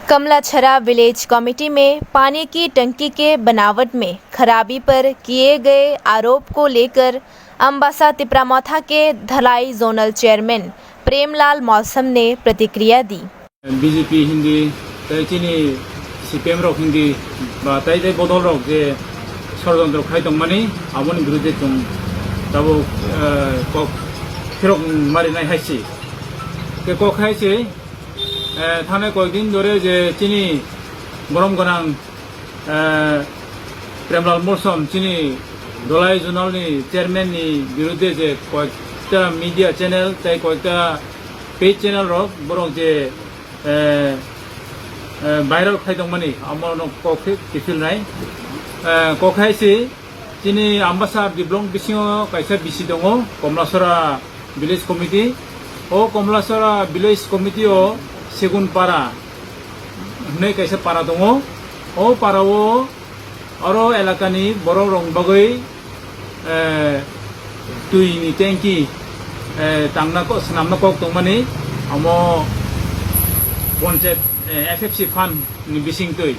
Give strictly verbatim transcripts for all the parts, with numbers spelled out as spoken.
कमलाछरा village committee में पानी की टंकी के बनावट में खराबी पर किए गए आरोप को लेकर अम्बासा तिप्रामथा के धलाई जोनल चेयरमैन प्रेमलाल मौसम ने प्रतिक्रिया दी। BJP hindi, tei chini CPM rok hindi, ba tei tei bodol rok je ষড়যন্ত্র khai tongmani, aboni birudde chwng tabuk, eh, kok phirok marinai hai se. Ke kok hai se, eh, thanai koyekdin dore je chini borom gwnang, eh, Premlal Molsom chini Dolai Zonal ni chairman ni birudde je koyekta media channel tei koyekta page channel rok borok je, eh, eh, viral khai tongmani, amo no kok khe kiphil nai. Eh, kok hai se, chini Ambasa Diblong bisingo kaisa bisi tongo, Komlasora Village Committee. O Komlasora Village Committee o Segun Para hwnwi kaisa para tongo. O para o oro elakani borok rok bagwi, eh, twi ni tanki, eh, tangna ko-, swnamna kok tongmani, amo ponchayat, eh, F F C fund ni bising twi.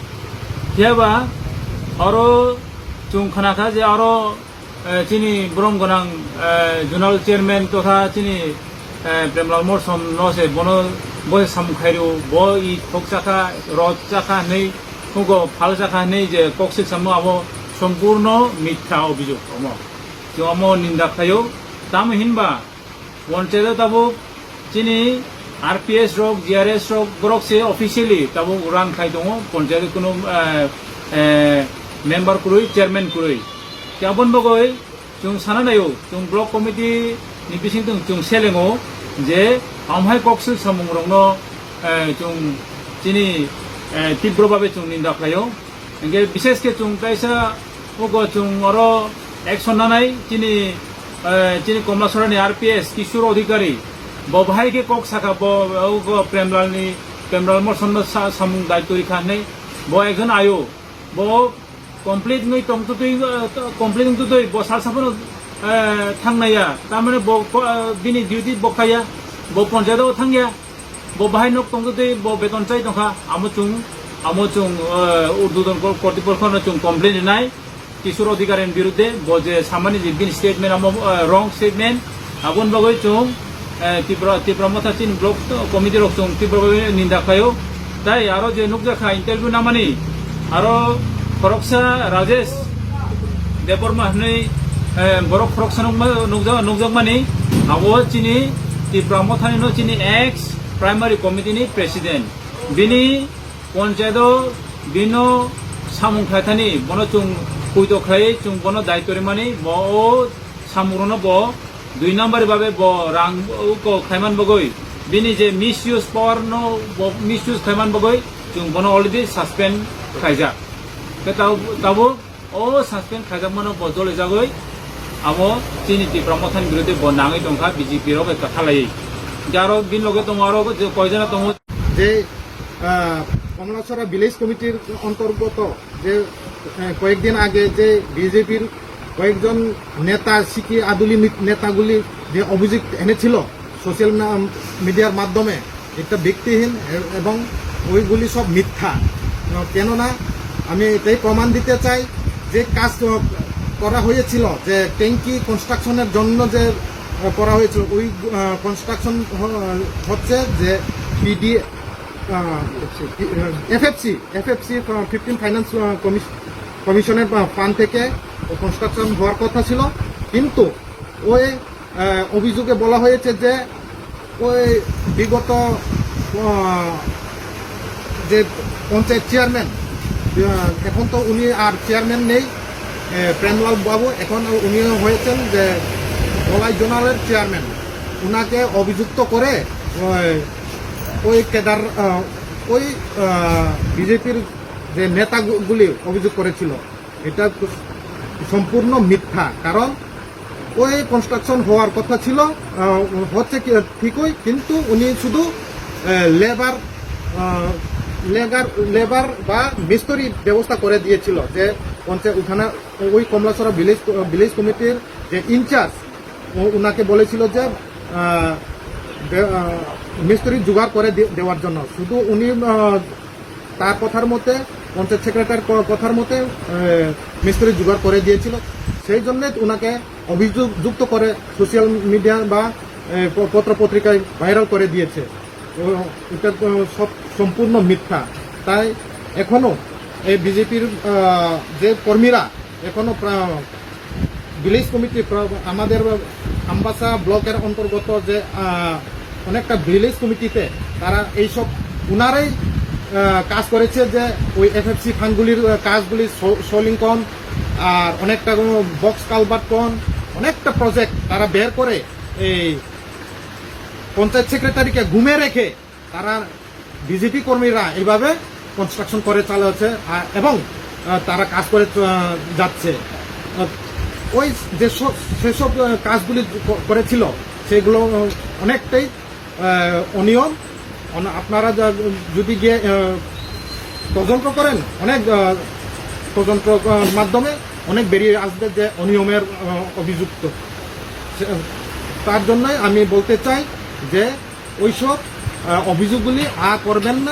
Phiya ba oro chwng khna kha je oro, eh, chini borom gwnang, eh, zonal chairman totha chini, eh, Premlal Molsom no se bono bo se samung khai rw, bo i thok chakha, rot chakha hwnwi, hugo phal chakha hwnwi je kok sik samo abo sompurno mitha obijog omo. Chwng omo ninda khlaio. Tamo hinba ponchayat o tabuk chini R P S rok, G R S rok, borok se officially tabuk rang khai tongo, ponchayat o kuno, eh, eh, member kwrwi, chairman kwrwi. Khe aboni bagwi chwng sana naio, chwng block committee ni bising tong chwng selengo je amhai kok sil samung rokno, eh, chwng chini, eh, tibro babe chwng ninda khlaio. Hingke bishesh khe chwng kaisa ogo chwng oro action nanai chini, eh, chini Komlasora ni R P S Kishore Adhikari, bo bahai khe kok sakha, bo ogo Premlal ni, Premlal Molsom no sa-, samung daityo rikha hinwi, bo ekjon ayo, bo complete wngwi tongtwtwi, eh, complete wngtwtwi bo salsa phano, eh, thangnaiya, tamani bo ko-, eh, bini duty bo khaiya, bo ponchayat o thangya. Bo bahai nok tongtwtwi bo beton chai tongkha, amo chwng, amo chwng, eh, urdhwton ko-, kortipokho no chwng complain rinai, Kishore Adhikari ni birudde, bo je samani je bini statement amo, eh, wrong statement, aboni bagwi chwng, eh, Tipra, Tipra Motha chini block committee rok chwng Tipra bagwi ninda khlaio. Tai aro je nukjakha interview namani, aro khoroksa Rajesh Debbarma hwnwi, eh, borok khoroksa nukma-, nukja-, nukjakmani, abo chini Tipra Mothani no chini ex primary committee ni president. Bini ponchayat o bino samung khlaithani, bono chwng puito khlaiwi chwng bono daityo rimani, bo o samung rokno bo dui number babe bo rang uko khlaiman bagwi, bini je misuse power no bo misuse khlaiman bagwi chwng bono already suspend khlaijak. Khe tab-, tabuk o suspend khaijakmano bo jolijagwi abo chini Tipra Mothani birodhe bo nangwi tongkha B J P rok ekta khalaiwi. Jaro bini loge tongo aro je koijana tongo. Je, ah, Komlasora Village Committee-র অন্তর্গত যে, আহ, কয়েকদিন আগে যে বিজেপির কয়েকজন নেতা, সিকি আদুলি নি-, নেতাগুলি যে অভিযোগ এনেছিল সোশ্যাল মা-, মিডিয়ার মাধ্যমে, এটা ভিত্তিহীন এ-, এবং ওইগুলি সব মিথ্যা। আহ, কেননা আমি এটাই প্রমাণ দিতে চাই যে কাজ, আহ, করা হয়েছিল, যে ট্যাঙ্কি কনস্ট্রাকশনের জন্য যে, আহ, করা হয়েছিল, ওই, আহ, কনস্ট্রাকশন হ-, হচ্ছে যে পিডি, আহ, এফএফসি, এফএফসি, আহ, ফিফটিন ফাইন্যান্স, আহ, কমিশ-, কমিশনের, আহ, ফান্ড থেকে কনস্ট্রাকশন হওয়ার কথা ছিল, কিন্তু ওই, আহ, অভিযোগে বলা হয়েছে যে ওই বিগত, আহ, যে পঞ্চায়েত চেয়ারম্যান, আহ, এখন তো উনি আর চেয়ারম্যান নেই, আহ, প্রেমলাল বাবু, এখন উনি হয়েছেন যে ধলাই জোনালের চেয়ারম্যান। ওনাকে অভিযুক্ত করে ওই, ওই ক্যাডার, আহ, ওই, আহ, বিজেপির যে নেতাগুলি অভিযোগ করেছিল, এটা সম্পূর্ণ মিথ্যা। কারণ ওই কনস্ট্রাকশন হওয়ার কথা ছিল, আহ, হচ্ছে কি, ঠিকই, কিন্তু উনি শুধু, আহ, লেবার, আহ, লেগার, লেবার বা মিস্ত্রির ব্যবস্থা করে দিয়েছিল, যে পঞ্চায়েত ওখানে ওই কমলাছড়া ভিলেজ, ভিলেজ কমিটির যে ইনচার্জ, ও-, ওনাকে বলেছিল যে, আহ, দে-, আহ, মিস্ত্রি জোগাড় করে দে-, দেওয়ার জন্য। শুধু উনি, আহ, তার কথার মতে, পঞ্চায়েত সেক্রেটারির ক-, কথার মতে, এ, মিস্ত্রি জোগাড় করে দিয়েছিল। সেই জন্য ওনাকে অভিযুক্ত করে সোশ্যাল মিডিয়া বা, এ, প-, পত্র পত্রিকায় ভাইরাল করে দিয়েছে। ও, এটা তো সব সম্পূর্ণ মিথ্যা। তাই এখনো এই বিজেপির, আহ, যে কর্মীরা এখনো প্রা-, ভিলেজ কমিটি প্রা-, আমাদের আমবাসা ব্লকের অন্তর্গত যে, আহ, অনেকটা ভিলেজ কমিটিতে তারা এইসব ওনারাই, আহ, কাজ করেছে, যে ওই এফএফসি ফান্ডগুলির, আহ, কাজগুলি স-, সলিং কন আর অনেকটা কোনো বক্স কালভার্ট কন, অনেকটা প্রজেক্ট তারা বের করে এই পঞ্চায়েত সেক্রেটারিকে ঘুমে রেখে তারা বিজেপি কর্মীরা এইভাবে কনস্ট্রাকশন করে চালাচ্ছে, আহ, এবং, আহ, তারা কাজ করে চ-, যাচ্ছে। আহ, ওই যে সব, সেসব, আহ, কাজগুলি ক-, করেছিল, সেগুলো, আহ, অনেকটাই, আহ, অনিয়ম। অন-, আপনারা যা-, যদি গিয়ে, আহ, তদন্ত করেন, অনেক, আহ, তদন্ত, আহ, মাধ্যমে অনেক বেরিয়ে আসবে যে অনিয়মের, আহ, অভিযুক্ত। সে-, তার জন্যই আমি বলতে চাই যে ওইসব, আহ, অভিযোগগুলি আর করবেন না।